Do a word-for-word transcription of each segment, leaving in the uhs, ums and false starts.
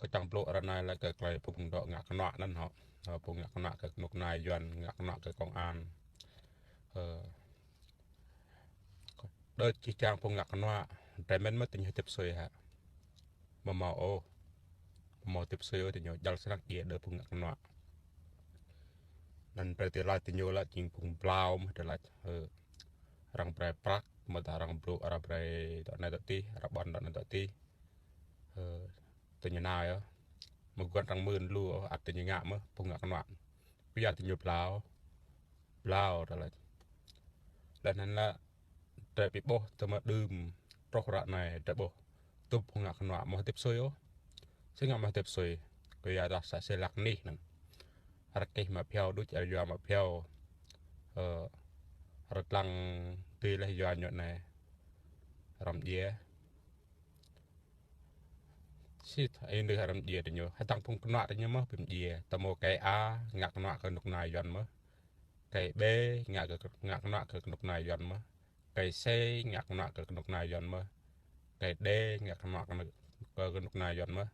Kâo čiăng blŭ ară anei lĕ kơ klei phung dôk ngă knuă anăn hŏ. Ơ, phung ngă knuă kơ knŭk kna Yuăn, ngă knuă kơ công an. Ơ, đơ jih jang phung ngă knuă, drei mĭn mơh diñu hdĭp sui hă? Amâo mâo ôh. Amâo mâo hdĭp sui ôh diñu, djăl snăk djiê đơ phung ngă knuă. Anăn drei ti lač diñu lač jing phung blao mơh drei lač. Ơ, arăng brei prăk, amâodah arăng blŭ, arăng brei dŏ anei dŏ dih, arăng ƀuăn dŏ anei dŏ dih. Ơ, diñu nao yơh. Mguôn arăng mưn lu, ăt diñu ngă mơh, phung ngă knuă. Kyua diñu blao. Blao drei lač. Leh anăn lĕ drei bi ƀuh tơ mơ̆ng đưm truh ară anei drei ƀuh. Tŭm phung ngă knuă amâo hdĭp sui ôh. Si ngă amâo hdĭp sui? Kyuadah sa si lak anih anăn. Ară kih mă phiao đuč, ară yua mă phiao. Ơ, ară dlăng ti leh yua ñu anei. Arăng mdjiê. Si ih nư arăng mdjiê diñu. Hdơ̆ng phung knuă diñu mơh bi mdjiê. Tơ mâo kei A, ngă knuă kơ knŭk kna Yuăn mơh. Kei B, ngă kơ, ngă knuă kơ knŭk kna Yuăn mơh. Kei C, ngă knuă kơ knŭk kna Yuăn mơh. Kei D, ngă knuă kơ, kơ knŭk kna Yuăn mơh.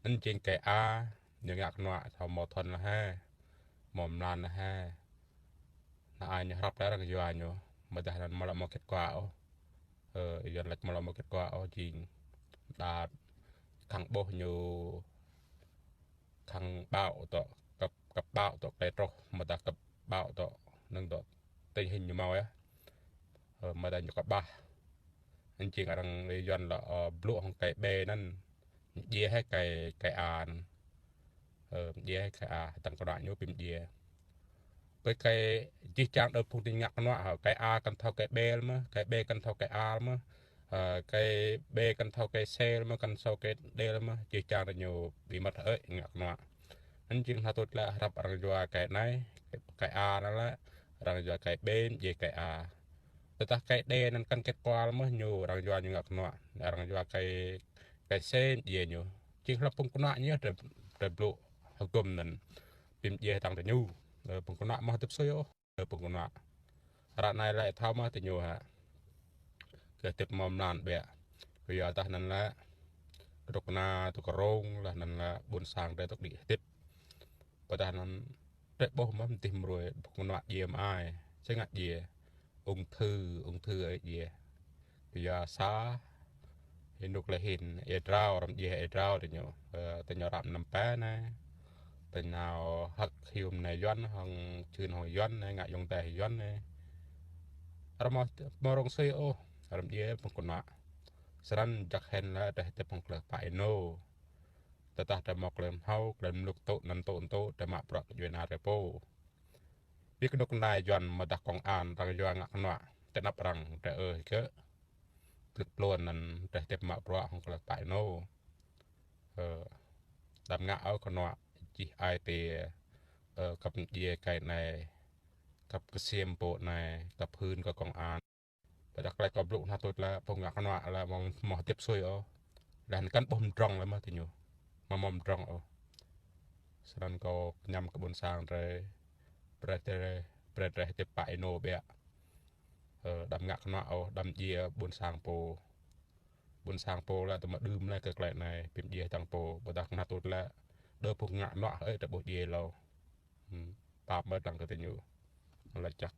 Anăn jing kei A, ñu ngă knuă thâo mâo thŭn leh hĕ. Mâo mlan leh hĕ. Anăn ai ñu hrăp leh arăng yua ñu. Amâodah anăn amâo lŏ mâo kết quả ôh. Ơ, Yuăn lač amâo lŏ mâo kết quả ôh jing. Đa khăng ƀuh ñu khăng ƀâo tŏ, kăp, kăp ƀâo tŏ klei truh, amâodah kăp ƀâo tŏ, năng tŏ, tình hình ñu mâo yơh. Ơ, amâodah ñu kăp ƀah. Anăn jing arăng Yuăn lŏ, ơ, blŭ hŏng kei B anăn. Mdjiê hĕ kei, kei A anăn. Ơ, mdjiê hĕ kei A, hdơ̆ng knuă ñu bi mdjiê. Kei, kei jih jang đơ phung diñu ngă knuă hŏ, kei A kăn thâo kei B lĕ mơh, kei B kăn thâo kei A lĕ mơh, ơ, kei B kăn thâo kei C lĕ mơh, kăn thâo kei D lĕ mơh, jih jang diñu bi măt hơ̆ ngă knuă. Anăn jing hna tŭt lĕ hrăp arăng yua kei anei, kei A anăn lĕ, arăng yua kei B, mdjiê kei A. Tơdah kei D anăn kăn kết quả lĕ mơh ñu arăng yua ñu ngă knuă, arăng yua kei, kei C mdjiê ñu. Jing hlăp phung knuă ñu drei, drei blŭ hgŭm anăn. Bi mdjiê hdơ̆ng diñu. Ơ, phung knuă amâo hdĭp sui ôh. Ơ, phung knuă. Ară anei lĕ thâo mơh diñu hă. Kơ hdĭp mâo mlan ƀiă. Kyuadah anăn lĕ knŭk kna tŭ krông, leh anăn lĕ ƀuôn sang drei tŭk đĭ hdĭp. Ƀiădah anăn drei ƀuh mơh mdih mrâo phung knuă djiê mơai. Si ngă djiê. Ung thư, ung thư ơi djiê. Kyua sa, ênuk leh hĭn, êa drao, arăng mdjiê êa drao diñu. Ơ, diñu răm năm pĕ anei. Diñu hơ̆k hiu mnei Yuăn, hŏng čhưn hŏng Yuăn anei, ngă ayŏng adei Yuăn anei. Arăng amâo, amâo rông sui ôh, arăng mdjiê phung knuă. Snăn jăk hĭn lĕ drei hdĭp hŏng klei kpă ênô. Tơdah drei mâo klei mhao, klei mluk tŭ, anăn tŭ, tŭ, drei mă bruă kơ djuê ana drei pô. Bi knŭk kna Yuăn amâodah công an arăng yua ngă knuă, ti anăp arăng drei ơ hgĕ. Klĭt tluôn anăn drei hdĭp mă bruă hŏng klei kpă ênô. Ơ, đăm ngă ôh knuă jih ai tiê, ơ, kăp mdjiê kei anei, kăp ksiêm pô anei, kăp hưn kơ công an. Ƀiădah klei kâo blŭ hna tŭ lĕ, phung ngă knuă lĕ amâo, amâo hdĭp sui ôh. Leh anăn kăn ƀuh mdrŏng lĕ mơh diñu. Amâo, amâo mdrŏng ôh. Snăn kâo kñăm kơ ƀuôn sang drei, brei drei, brei drei hdĭp kpă ênô ƀiă. Ơ, đăm ngă knuă ôh, đăm djiê ƀuôn sang pô. Ƀuôn sang pô lĕ tơ mơ̆ng đưm leh kơ klei anei, bi mdjiê hdơ̆ng pô, ƀiădah hna tŭ lĕ, đơ phung ngă knuă hơ̆ drei ƀuh djiê lŏ. Hmm, pap mơh dlăng kơ diñu. Lač jăk.